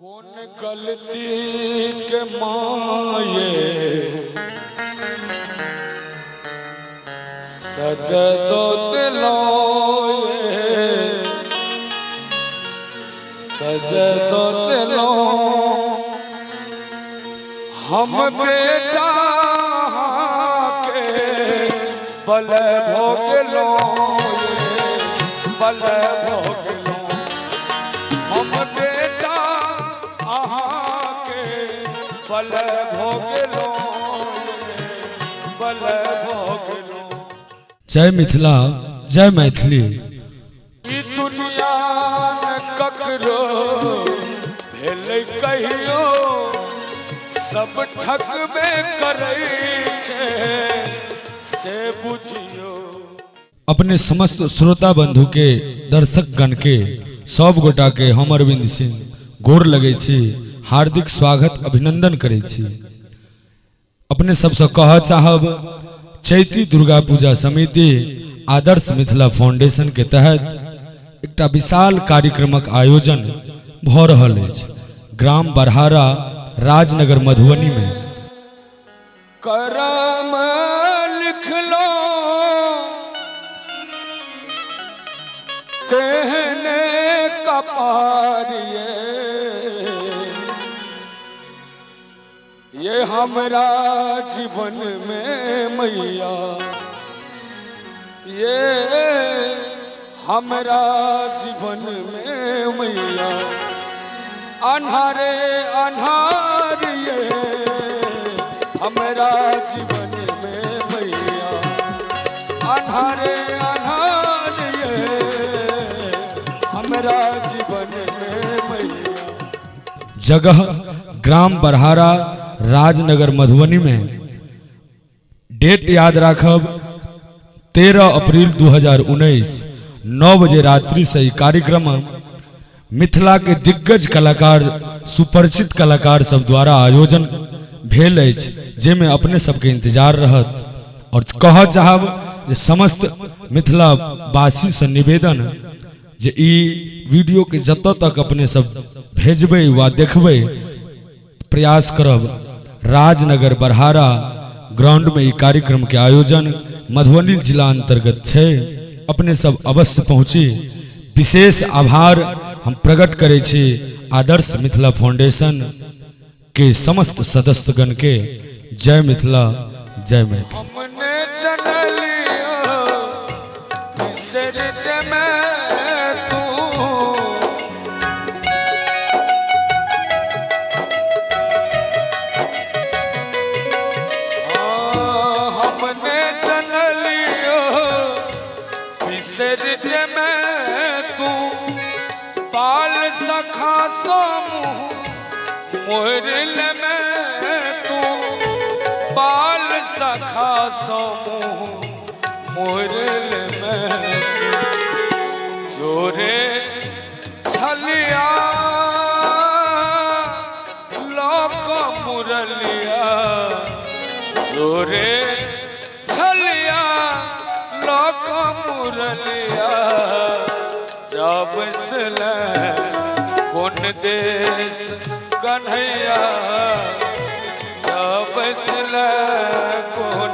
कोन गलती के माये सजदो दिलो सजदो दिलो हम बेटा के बल भोगलो बल भोगलो हम बेटा के बल भोगलो बल भोगलो। जय मिथिला, जय मैथिली। ई दुनिया न ककरो भेलै कहियो, सब ठकबे करै छै से बुझियो। अपने समस्त श्रोता बंधु के, दर्शक गण के, सब गोटा के हम अरविंद सिंह गोर लगै छी, हार्दिक स्वागत अभिनंदन करै छी। अपने सबसे कह चाहब, चैती दुर्गा पूजा समिति आदर्श मिथिला फाउंडेशन के तहत एकटा विशाल कार्यक्रमक आयोजन भऽ रहल अछि ग्राम बरहारा, राजनगर, मधुबनी में। करम लिखलो तेहने कपारिये, ये हमरा जीवन में मैया, ये हमरा जीवन में मैया, अन्हारे अन्हारिये हमरा जीवन में मैया, अन्हारे अन्हारिये हमरा जीवन में मैया। जगह ग्राम बरहारा, राजनगर, मधुबनी में। डेट याद राखब, 13 अप्रैल 2019 9 बजे रात्रि से ई कार्यक्रम मिथिला के दिग्गज कलाकार, सुपरिचित कलाकार सब द्वारा आयोजन भेल अछि, जाहिमे अपने सबके इंतजार रहत। और कह चाहब जे समस्त मिथिला वासी से निवेदन जे ई वीडियो के जतऽ तक अपने सब भेजबै वा देखबै, प्रयास करब राजनगर बरहारा ग्राउंड में ई कार्यक्रम के आयोजन मधुबनी जिला अंतर्गत छै, अपने सब अवश्य पहुँची। विशेष आभार हम प्रकट करै छी आदर्श मिथिला फाउंडेशन के समस्त सदस्यगण के। जय मिथिला, जय मैथिली। हमने जनलियो बिसर जमे तू, हमने जनलियो बिसर जमे तू, बाल सखा सो मोहर में तू, बाल सखा सो मोहर में जोरे छलिया लोक मुरलिया, जोरे छलिया लोक मुरलिया, जब से कोन देश कन्हैया, जब से कोन